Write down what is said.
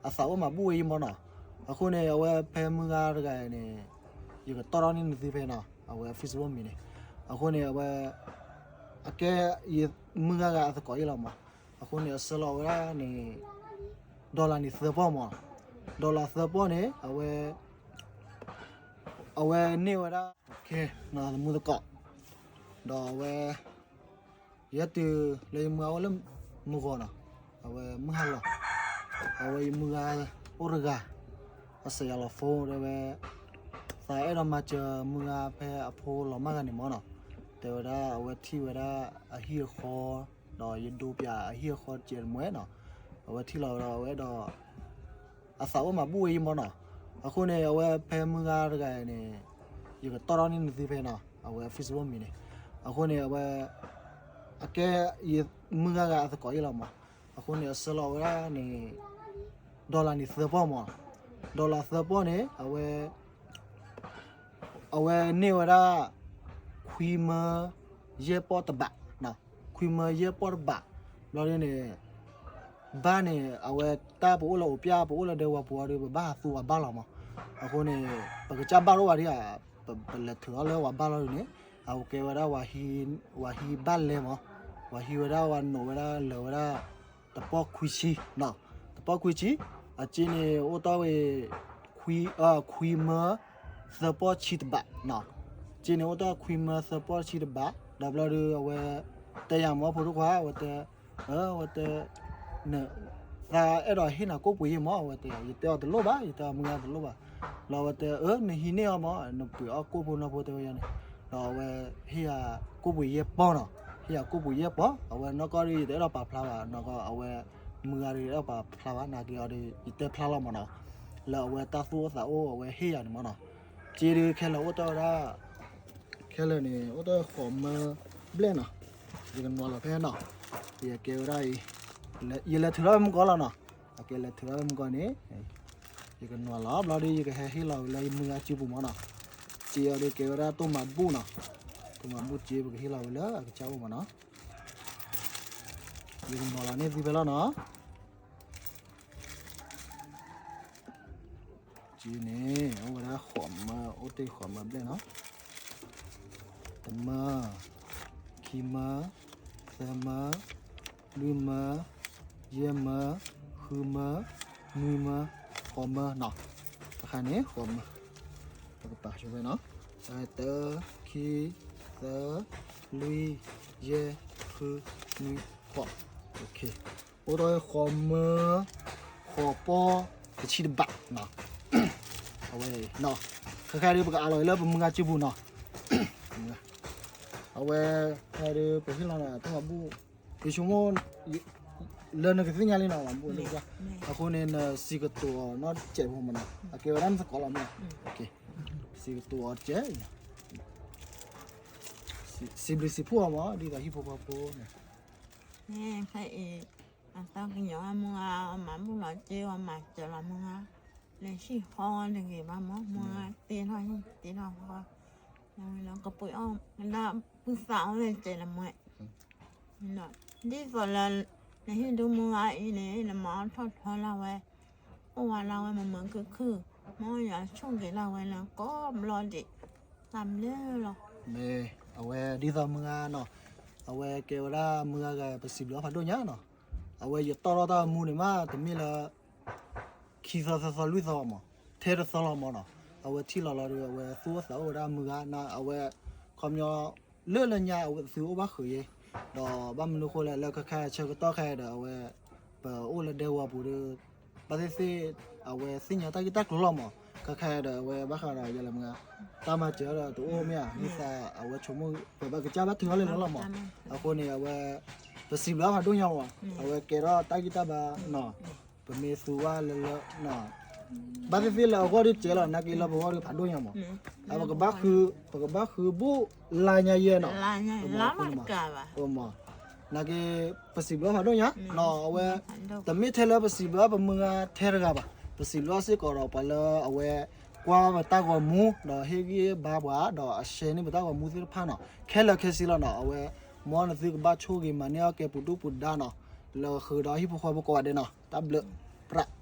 အသးအိၣ်မၤဘူၣ်ဝဲယံမီၢ်နီၤ. အဃိန့ၣ် အဝဲဖဲမုၢ်ဂၤတဂၤန့ၣ် ယကတီၢ်ထီၣ်န့ၢ်နသုဖဲနီၤ အဝဲ Facebook မံၤန့ၣ်. အဃိန့ၣ် အဝဲ အကဲ ယမုၢ်ဂၤဂၤအသကိးယံလီၤမီၢ်. အဃိန့ၣ် အဆှၢလီၤဝဲဒၣ်န့ၣ် dollar န့ၣ်သၢပီၢ်မီၢ်. dollar သၢပီၢ်န့ၣ် အဝဲ အဝဲန့ၢ်ဝဲဒ၁ သမူသကိး ဒီးအဝဲ ယဟဲတုၤလၢယမုၢ်ဂၤအိၣ်လၢမုၢ်ဂီၤနီၤ. အဝဲမုၢ်ဟါလီၤ အဝဲယမုၢ်ဂၤအိၣ်တဂၤ အစဲးယၤလီၤ phone တဲဝဲ သးအဲၣ်ဒိးမၤစၢၤမုၢ်ဂၤဖဲအဖိလီၤမၢ်ဂၤန့ၣ်မီၢ်နီၤ. တဲဝဲဒၣ်အဝဲထံၣ်ဝဲဒၣ်အဟံၣ်အဃီ ဒီးယဒိပၠးအဟံၣ်အဃီတကဲးတမှဲနီၤ. အဝဲထံၣ်လီၤဝဲဒီးအဝဲဒီး အသးအိၣ်မၤဘူၣ်ဝဲယံမီၢ်နီၤ. အဃိန့ၣ် အဝဲဖဲမုၢ်ဂၤတဂၤန့ၣ် ယကတီၢ်ထီၣ်န့ၢ်နသုဖဲနီၤ အဝဲ Facebook မံၤန့ၣ်. အဃိန့ၣ် အဝဲ အကဲ ယမုၢ်ဂၤဂၤအသကိးယံလီၤမီၢ်. အဃိန့ၣ် အဆှၢလီၤဝဲဒၣ်န့ၣ် dollar န့ၣ်သၢပီၢ်မီၢ်. dollar သၢပီၢ်န့ၣ် အဝဲ အဝဲန့ၢ်ဝဲဒၣ် ခွံမၢ ယဲၢ်ပီၢ်တဘး, ခွံမၢယဲၢ်ပီၢ်တဘး. ဘျီဒ်န့ၣ် ဘၣ်န့ၣ် အဝဲတၢ်ပအိၣ်လၢအိၣ်ပျဲၢ် ပအိၣ်လၢဒဲဝီၤပူၤအီၤဒီး ပဘၣ်ဟးသူဝၤဘၣ်လီၤမး. အဃိန့ၣ် ပကစၢ်ဘၣ်တအိၣ်ဘၣ်ဒ်ဧါ, ပလဲၤထုးအီၤလၢဝၤဘၣ်လီၤဒ်န့ၣ် အဝဲကဲဝဲဒၣ် ဝၤဟံးဘၣ်လဲမး, ဝၤဟံးဝဲဒၣ် ဝၤနိးဝဲဒၣ်လၢာ်ဝဲဒၣ် တပီၢ်ခွံဆံ, တပီၢ်ခွံဆံ, အစ့န့ၣ်အိၣ်တ့ၢ်ဝဲ ခွံမၢ သၢပီၢ်ဆံတဘး, စ့န့ၣ်အိၣ်တ့ၢ်ခွံမၢသၢပီၢ်ဆံတဘး. ဒီးဘျီဒုးအဝဲ တဲယၤမၢ်ဖိဒိၣ်ခွါ အဝဲတဲ, အဝဲတဲ သးအဲၣ်ဒိးဟ့ၣ်နၤကိၣ်ပှ့ၤယဲၢ်မး အဝဲတဲ, ယတဲအီၤတလိၣ်ဘၣ်, ယတဲအီၤမုၢ်ဂၤတလိၣ်ဘၣ်. လီၤအဝဲတဲ အၢ နဟံးန့ၢ်အီၤမး, နပှ့ၤအီၣ်ကိၣ်ဖိနီၢ်ဖိတဲဝဲယၤန့ၣ်, ဒီးအဝဲ ဟ့ၣ်ယၤကိၣ်ပှ့ၤယဲၢ်ပီၢ်နီၤ, ဟ့ၣ်ယၤကိၣ်ပှ့ၤယဲၢ်ပီၢ်. အဝဲနီၢ်ကီၢ်ဒုး ယတအဲၣ်ဒိးပာ်ဖျါဘၣ်, နီၢ်ကီၢ် အဝဲ မုၢ်ဂၤဒုး တအဲၣ်ဒိးပာ်ဖျါဘၣ်, နာ်က့အီၤဒုး ယတဲဖျါလီၤမးနီၤ, လၢအဝဲတၢ်သူၣ်အိၣ်သးအိၣ်အဝဲဟ့ၣ်ယၤန့ၣ်မးနီၤ. စ့ဒုးခဲလၢာ်အိၣ်တ့ၢ်ဝဲဒၣ် ခဲလၢာ်န့ၣ် အိၣ်တ့ၢ်ဃိးမၢဘျဲၣ်နီၤ. ယကနွၤလီၤဖဲနီၤ, ယကဲဝဲဒၣ်အံၤ, ယလဲၤထုးထီၣ်ဝဲမုၢ်ကီၢ်လီၤနီၤ. အကဲလဲၤထုးထီၣ်ဝဲမုၢ်ကီၢ်န့ၣ် ယကနွၤလီၤ ဘျီဒုး ယကဟဲဟ့ၣ်လီၤဝဲလၢယမုၢ်ဂၤစုပူၤမးနီၤ. စ့အီၤဒုးကဲဝဲဒၣ်တိၢ်မၤဘူၣ်နီၤ, တိၢ်မၤဘူၣ်စ့ ပကဟ့ၣ်လီၤဝဲလၢအကစၢ်အိၣ်မးနီၤ. ယကနွၤလီၤန့ၢ်သုဖဲလီၤနီၤ. စ့န့ၣ် အိၣ်ဝဲဒၣ်ဃိးမၢ, အိၣ်တ့ၢ်ဃိးမၢဘျဲၣ်နီၤ. တမၢ, ခံမၢ, သၢမၢ, လွံၢ်မၢ, ယဲၢ်မၢ, ဃုမၢ, နွံမၢ, ဃိးမၢနီၤ. တခါန့ၣ် ဃိးမၢ, ပကပာ်ဆိဝဲနီၤ. တၢ, ခံ, သၢ, လွံၢ်, ယဲၢ်, ဃု, နွံ, ဃိး. အိၣ်ဒီးဃိးမၢ ဃိးပီၢ်တဆံတဘးနီၤ. အဝဲ ခဲခါဒုး ပကအးလီၤလၢပမုၢ်ဂၤစုပူၤနီၤ. အဝဲ ခဲဒုး ပဟ့ၣ်လီၤနီၤ တိၢ်မၤဘူၣ်, ယဆိကမိၣ် လၢနကသ့ၣ်ညါလံနီၤ, မၤဘူၣ်လၢကစၢ်, အဃိန့ၣ် နစံးကတိၤအီၤနီတစဲးဖိမးနီၤ, အကဲဝဲဒၣ်နသကိးလီၤမး, စံးကတိၤအီၤတစဲး, စံးဘျုးစံးဖှိၣ်အီၤမး ဒ်သိးဟံၣ်ဖိဃီဖိန့ၣ် ခဲအံၤ အတၢ်ကညီၤအမုၢ်ဂၤ အမၤဘူၣ်လီၤစ့ အမၤစၢၤလီၤမုၢ်ဂၤ, လဲၤဟံၣ်ဃီတဂ့ၤဘၣ်မး မုၢ်ဂၤတ့ထီၣ်ဟံၣ်တ့ထီၣ်ဃီ, ကပှ့ၤအီၣ်ဒၣ်ပုၢ်သးအိၣ်လၢစဲးလၢမွဲ, ဒ်သိးလၢ နဟံၣ်ဒူမုၢ်ဂၤအံၤန့ၣ် နမၤအီၣ်ထီၣ်ထီလၢဝဲ, အိၣ်ဝဲလၢဝဲမုာ်မုာ်ခုၣ်ခုၣ်, မ်ယွၤဆိၣ်ဂ့ၤဒၣ်ဝဲလၢကိးဘျီဒံး, တၢ်ဘျုးလီၤ. မ့ၢ် အဝဲဒ်သိးမုၢ်ဂၤနီၤ, အဝဲကဲဝဲဒၣ်မုၢ်ဂၤဂၤ ပစံးဘျုးအီၤဖးဒိၣ်ညါနီၤ, အဝဲယတီၢ်ထီၣ်တၢ်မူန့ၣ်မး တမ့ၢ်လၢ ခံသီသၢသီလွံၢ်သီမး, ထဲတသီလီၤမးနီၤ, အဝဲထံၣ်လီၤလီၤဒီး အဝဲသူၣ်အိၣ်သးအိၣ်ဝဲဒၣ်မုၢ်ဂၤနီၤ, အဝဲ ခီပညီ လၢလၢညါအဝဲသုအိၣ်ဘၣ်ဃုာ်ယဲ, ဒီးဘၣ်မနုၤအဃိလဲၣ် လၢခဲခါဆၢကတီၢ်ခဲအံၤဒီး အဝဲ ပအိၣ်လၢဒဲဝီၤပူၤဒီး ဘၣ်သ့ၣ်သ့ၣ် အဝဲသ့ၣ်ညါတၢ်ဂ့ၢ်တၢ်ကျိၤလီၤမး, ခဲခါအံၤဒီး အဝဲဘၣ်ဃးဒီးယဲလၢမုၢ်ဂၤ တၢ်မၤစၢၤဒီးတအိၣ်မ့ၢ်ဧါ, ဒ်သိးအဝဲဆိကမိၣ် ပဘၣ်ကစၢ်ဘၣ်ထုးထီၣ်လံလီၤမး, အဃိန့ၣ် အဝဲ ပစံးဘျုးအီၤဖးဒိၣ်ညါမး, အဝဲကဲထီၣ်တၢ်ဂံၢ်တၢ်ဘါနီၤ, ပမ့ၢ်သူဝဲလၢလၢ ဘၣ်သ့ၣ်သ့ၣ်လၢအဂီၢ်ဒုးစဲးလီၤ နာ်က့လၢပဂီၢ်ဒုးဖးဒိၣ်ညါမး, အဝဲကဘၣ်ဃု ပကဘၣ်ဃုဘူၣ်လါညါယဲနီၤ, နာ်က့ ပစံးဘျုးအီၤဖးဒိၣ်ညါနီၤ, အဝဲ တမ့ၢ်ထဲလၢပစံးဘျုးအီၤပမုၢ်ဂၤထဲတဂၤဘၣ်, ပစံးဘျုးအီၤစ့ၢ်ကီးဒီးပှၤလၢအဝဲ ကွၢ်ပတၢ်ဂီၤမူ ဒီးဟ့ၣ်ဂံၢ်ဘါပှၤ ဒီးအshareန့ၢ်ပတၢ်ဂီၤမူသ့ၣ်တဖၣ်နီၤ, ခဲလၢာ်ခဲဆ့လီၤနီၤ, အဝဲ မ်နသုကဘၣ်ဆိၣ်ဂ့ၤမၤန့ၢ်အီၣ်ကဲပူၤဒူၣ်ပူၤဒါနီၤ, လၢဃုာ်ဒီးဟံၣ်ဖိဃီဖိကိးဂၤဒဲးနီၤ, တၢ်ဘျုး ပြး